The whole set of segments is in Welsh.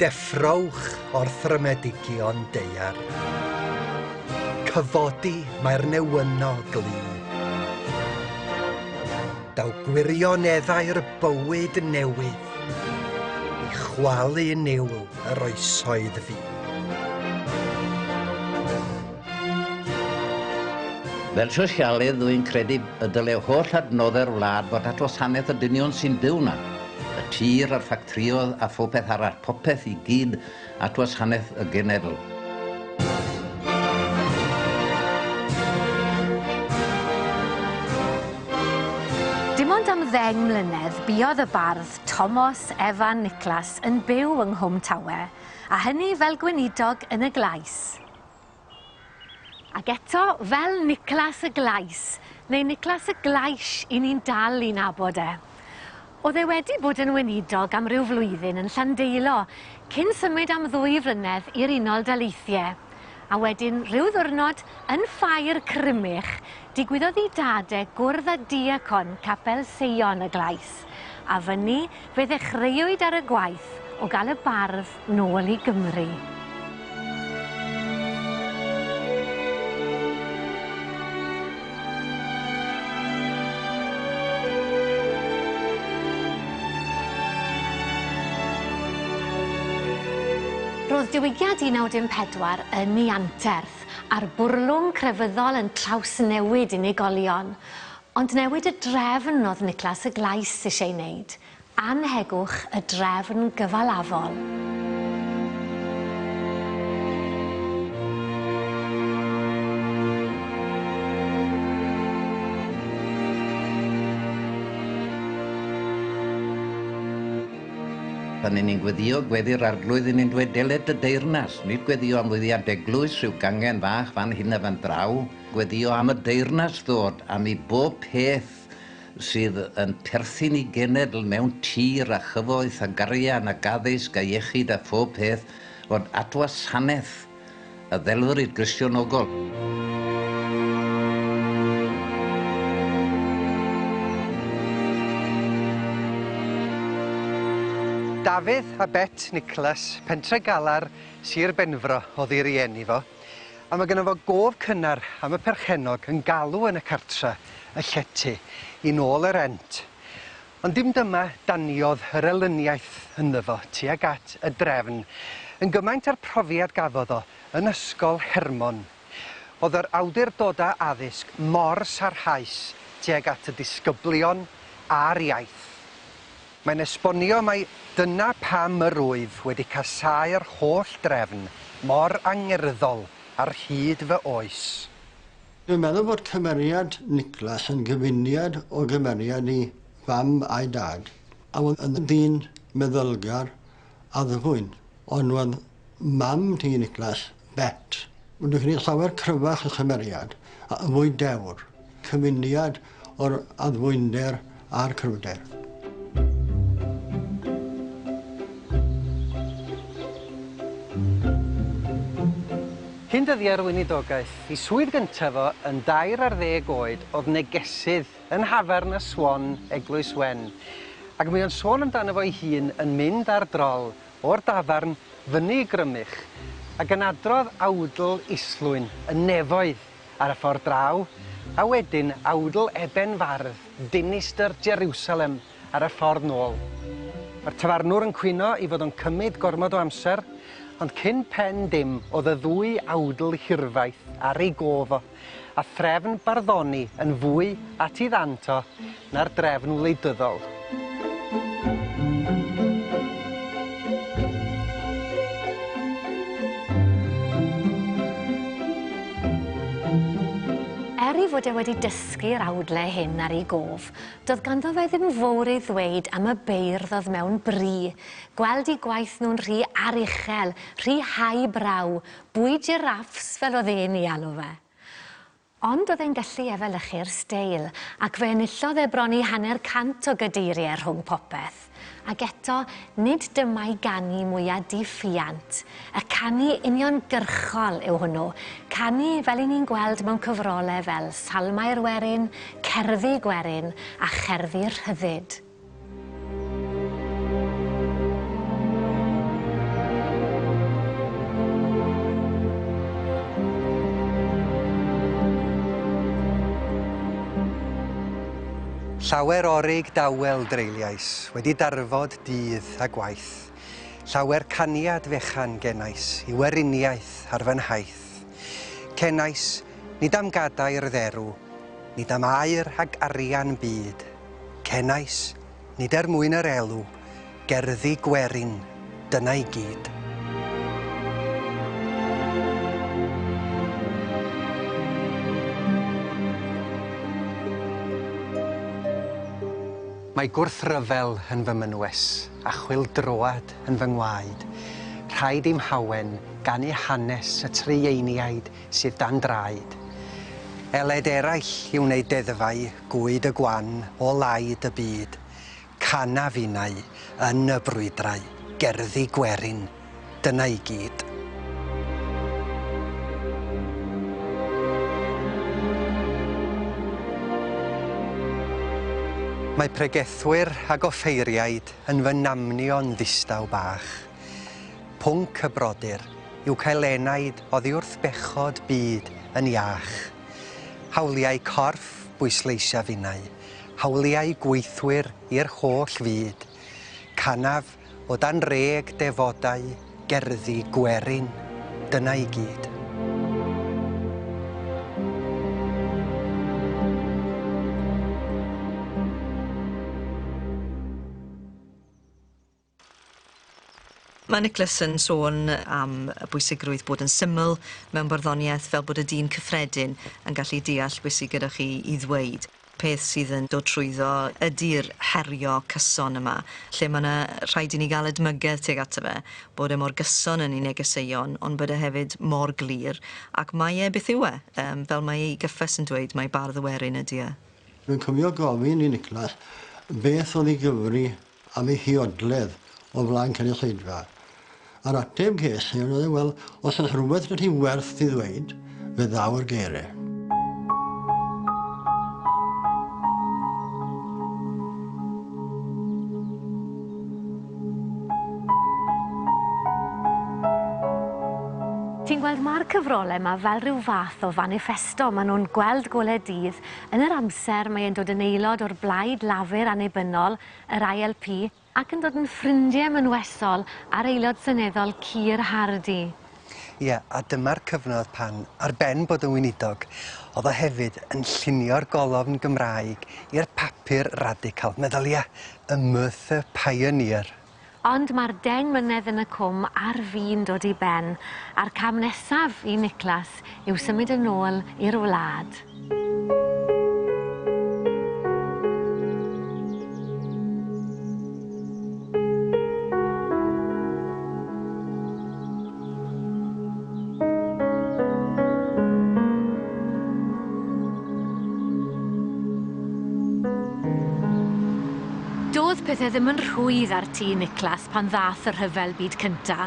Deffrowch orthrymedigion daear. Cyfodi mae'r newynog glu. Daw gwirioneddau'r bywyd newydd i chwalu niwl yr oesoedd fu. Fel sosialydd, rwy'n credu y dyle holl adnoddau'r wlad fod at wasanaeth y dynion sy'n byw 'na. Y tir a'r ffactrïoedd a phopeth arall, popeth i gyd at wasanaeth y genedl. Dim ond am ddeng mlynedd buodd y bardd Tomos Evan Niclas yn byw yng Nghwm Tawe, a hynny fel gweinidog yn y Glais. Ac eto, fel Niclas y Glais, neu Niclas y Glais 'yn ni'n dal i nabod e. O'dd e wedi bod yn weinidog am ryw flwyddyn yn Llandeilo, cyn symud am ddwy flynedd i'r Unol Daleithie. A wedyn, rhyw ddiwrnod, yn ffair Crymych, digwyddodd i dad e gwrdd â diacon Capel Seion y Glais, a fyny fe ddechreuwyd ar y gwaith o ga'l y bardd nôl i Gymru. Roedd diwygiad 1914 yn ei anterth, a'r bwrlwm crefyddol yn trawsnewid unigolion. Ond newid y drefn oedd Niclas y Glais eisiau ei wneud, Annhegwch y drefn gyfalafol. Pan 'yn ni'n gweddio gweddi'r Arglwydd 'yn ni'n dweud deled dy deyrnas, nid gweddio am lwyddiant eglwys, rhyw gangen fach fan hyn a fan draw, gweddio am y deyrnas ddod, am i bob peth sydd yn perthyn i genedl mewn tir a chyfoeth ag arian ac addysg a iechyd a phob peth, fod at wasanaeth y ddelfryd Gristionogol. Dafydd a Bet Nicholas, Pentre Galar, Sir Benfro o'dd 'i rieni fo. A ma' gynno fo gof cynnar am y perchennog yn galw yn y cartre, y llety, i nôl y rent. Ond dim dyma daniodd yr elyniaeth ynddo fo tuag at y drefn, yn gymaint â'r profiad gafodd o yn Ysgol Hermon. O'dd yr awdurdoda addysg mor sarhaus tuag at y disgyblion a'r iaith. Mae'n esbonio mai dyna pam yr wyf wedi casáu'r holl drefn mor angerddol ar hyd fy oes. Dwi'n meddwl bod cymeriad Niclas yn gyfuniad o gymeriad 'i fam a'i dad, a oedd yn ddyn meddylgar addfwyn, ond roedd mam ti Niclas, Bet, dwi'n credu llawer cryfach y chymeriad, a fwy dewr. Cyfuniad o'r addfwynder a'r cryfder. Cyn dyddiau'r weinidogaeth, 'i swydd gyntaf fo yn dair ar ddeg oed o'dd negesydd yn nhafarn y Swan, Eglwys Wen, ac mae o'n sôn amdano fo'i hun yn mynd ar drol o'r dafarn fyny i Grymych ac yn adrodd awdl Islwyn y nefoedd ar y ffordd draw, a wedyn awdl Eben Fardd, Dinistr Jeriwsalem, ar y ffordd nôl. Mae'r tafarnwr yn cwyno 'i fod o'n cymyd gormod o amser, ond cyn pen dim o'dd y ddwy awdl hirfaith ar ei gof o, a threfn barddoni yn fwy at 'i ddant o na'r drefn wleidyddol. Er ei fod e wedi dysgu'r awdle hyn ar ei gof, do'dd ganddo fe ddim fowr i ddweud am y beirdd o'dd mewn bri, gweld 'u gwaith nhw'n rhy aruchel, rhy high brow, bwyd jiraffs fel o'dd e'n 'i alw fe. Ond o'dd e'n gallu efelychu'r steil, ac fe enillodd e bron i hanner cant o gadeirie rhwng popeth. Ac eto, nid dyma'i ganu mwya di-ffiant. Y canu uniongyrchol yw hwnnw, canu fel 'yn ni'n gweld mewn cyfrole fel Salmau'r Werin, Cerddi Gwerin a Cherddi Rhyddid. Llawer orig dawel dreuliais, wedi darfod dydd a gwaith. Llawer caniad fechan genais i weriniaeth ar fy nhaith. Cenais, nid am gadair dderw, nid am aur ag arian byd. Cenais, nid er mwyn yr elw, gerddi gwerin, dyna i gyd. Mae gwrthryfel yn fy mynwes, a chwyldroad yn fy ngwaed. Rhaid i'm hawen ganu hanes y trueiniaid sydd dan draed. Eled eraill i wneud deddfau gwyd y gwan o laid y byd. Canaf innau yn y brwydrau, gerddi gwerin, dyna i gyd. Mae pregethwyr ag offeiriaid yn fy namnio'n ddistaw bach. Pwnc y brodyr yw cael enaid oddi wrth bechod byd yn iach. Hawliau corff bwysleisiaf innau, hawliau gweithwyr i'r holl fyd. Canaf o dan reg defodau, gerddi gwerin, dyna i gyd. Mae Nicholas yn sôn am y bwysigrwydd bod yn syml mewn barddoniaeth fel bod y dyn cyffredin yn gallu deall beth sy gyda chi i ddweud. Peth sydd yn dod trwyddo ydi'r herio cyson yma, lle ma' 'na rhaid i ni ga'l edmygedd tuag ato fe, bod e mor gyson yn 'i negeseuon, ond bod e hefyd mor glir, ac mae e beth yw e, yym fel mae ei gyffes yn dweud, mai bardd y werin ydi e. Rwy'n cofio gofyn i Nicholas beth o'dd i gyfri am ei huodledd o flaen cynulleidfa. A'r ateb ges i oedd, wel, os oes rhywbeth 'da ti werth i ddweud, fe ddaw'r geiriau. Ti'n gweld ma'r cyfrole 'ma fel rhyw fath o faniffesto ma' nw'n gweld gole dydd yn yr amser mae e'n dod yn aelod o'r Blaid Lafur Annibynnol yr ILP, ac yn dod yn ffrindie mynwesol â'r Aelod Seneddol Keir Hardie. Ie, a dyma'r cyfnod pan, ar ben bod yn weinidog, o'dd o hefyd yn llunio'r golofn Gymraeg i'r papur radical, meddylia, y Merthyr Pioneer. Ond mae'r 10 mlynedd yn y cwm ar fin dod i ben, a'r cam nesaf i Niclas yw symud yn ôl i'r wlad. Do'dd pethe ddim yn rhwydd ar tŷ Niclas pan ddath y Rhyfel Byd Cynta.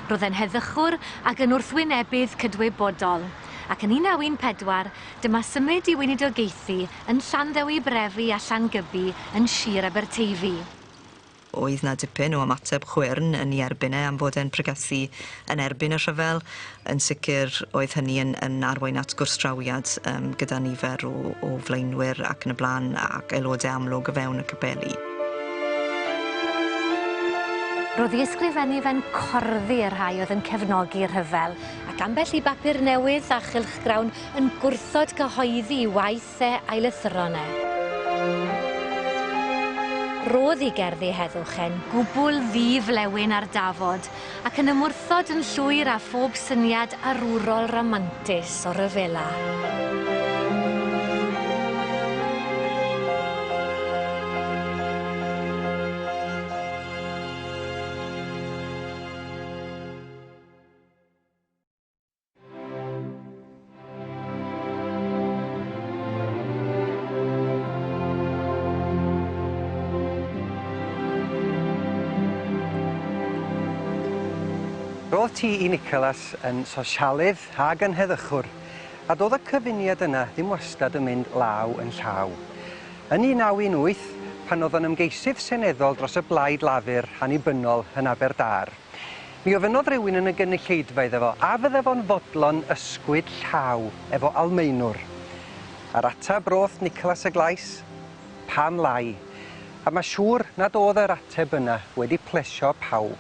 Ro'dd e'n heddychwr ac yn wrthwynebydd cydwybodol. Ac yn 1914, dyma symud i weinidogaethu yn Llanddewi Brefi a Llangybi yn Sir Aberteifi. Oedd 'na dipyn o ymateb chwyrn yn 'i erbyn e am fod e'n pregethu yn erbyn y rhyfel. Yn sicir oedd hynny yn yn arwain at gwrthdrawiad yym gyda nifer o o flaenwyr ac yn y bla'n ac aelode amlwg o fewn y capeli. Ro'dd 'i ysgrifennu fe'n corddi y rhai oedd yn cefnogi'r rhyfel, ac ambell i bapur newydd a chylchgrawn yn gwrthod cyhoeddi 'i waith e a'i lythyron e. Ro'dd 'i gerddi heddwch e'n gwbwl ddi-flewyn ar dafod, ac yn ymwrthod yn llwyr â phob syniad arwrol ramantus o ryfela. Roedd T.E. Nicholas yn sosialydd ag yn heddychwr, a doedd y cyfuniad yna ddim wastad yn mynd law yn llaw. Yn 1918, pan oedd o'n ymgeisydd seneddol dros y Blaid Lafur annibynnol yn Aberdâr, mi ofynnodd rywun yn y gynulleidfa iddo fo a fydde fo'n fodlon ysgwyd llaw efo Almaenwr. A'r ateb roth Nicholas y Glais, pam lai? A ma' siŵr nad o'dd yr ateb yna wedi plesio pawb.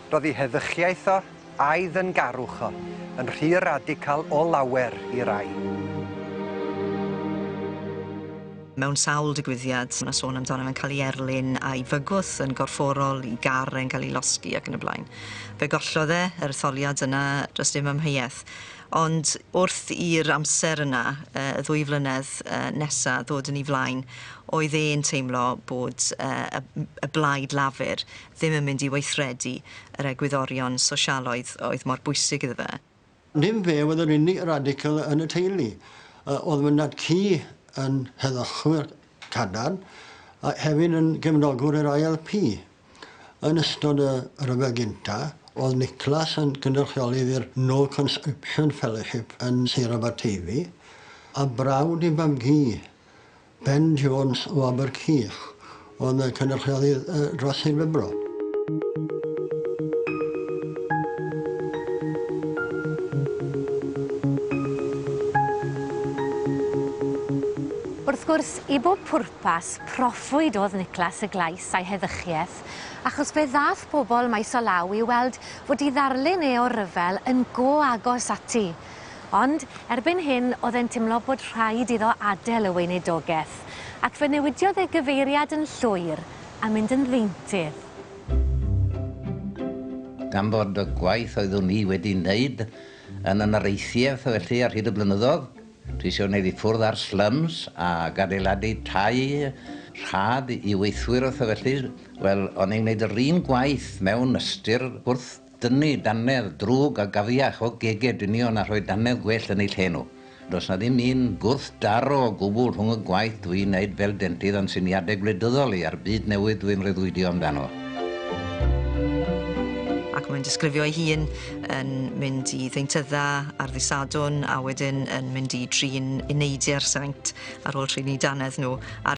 Ro'dd 'i heddychiaeth o a'i ddyngarwch o yn rhy radical o lawer i rai. Mewn sawl digwyddiad, ma' 'na sôn amdano fe'n ca'l 'i erlyn a'i fygwth yn gorfforol, 'i gar e'n ca'l 'i losgi ac yn y blaen. Fe gollodd e yr etholiad yna, does dim amheuaeth. Ond wrth i'r amser yna, yy y ddwy flynedd yy nesa ddod yn 'i flaen, oedd e'n teimlo bod yy y m- y blaid Lafur ddim yn mynd i weithredu yr egwyddorion sosialaidd oedd mor bwysig iddo fe. Dim fe oedd yr unig radical yn y teulu. Oedd fy nhad-cu yn heddychwr cadarn a hefyd yn gefnogwr i'r ILP. Yn ystod y Rhyfel Gynta, oedd Niclas yn gynrychiolydd i'r No Conscription Fellowship yn Sir Aberteifi, a brawd i fam-gu, Ben Jones o Abercych, oedd y cynrychiolydd dros Sir Benfro. Wrth gwrs, i bob pwrpas, proffwyd o'dd Niclas y Glais a'i heddychieth, achos fe ddath pobol maes o law i weld fod 'i ddarlun e o'r ryfel yn go agos ati. Ond, erbyn hyn, o'dd e'n timlo bod rhaid iddo adel y weinidogeth, ac fe newidiodd e gyfeiriad yn llwyr, a mynd yn ddeintydd. Gan fod y gwaith oeddwn i wedi wneud yn yn areithiau a phethe felly ar hyd y blynyddoedd, dwi eisiau wneud i ffwrdd â'r slums ac adeiladu tai rhad i weithwyr a phethe felly, wel, o'n i'n gwneud yr un gwaith mewn ystyr wrth dynnu dannedd drwg a gafiach o gege dynion a rhoi dannedd gwell yn eu lle nhw. Does 'na ddim un gwrthdaro o gwbl rhwng y gwaith dwi'n wneud fel dentydd a'n syniadau gwleidyddol i a'r byd newydd dwi'n mreuddwydio amdano. Ac mae'n disgrifio ei hun yn mynd i ddeintydda ar ddy' Sadwrn a wedyn yn mynd i drin eneidiau'r saint ar ôl trin 'u dannedd nhw ar...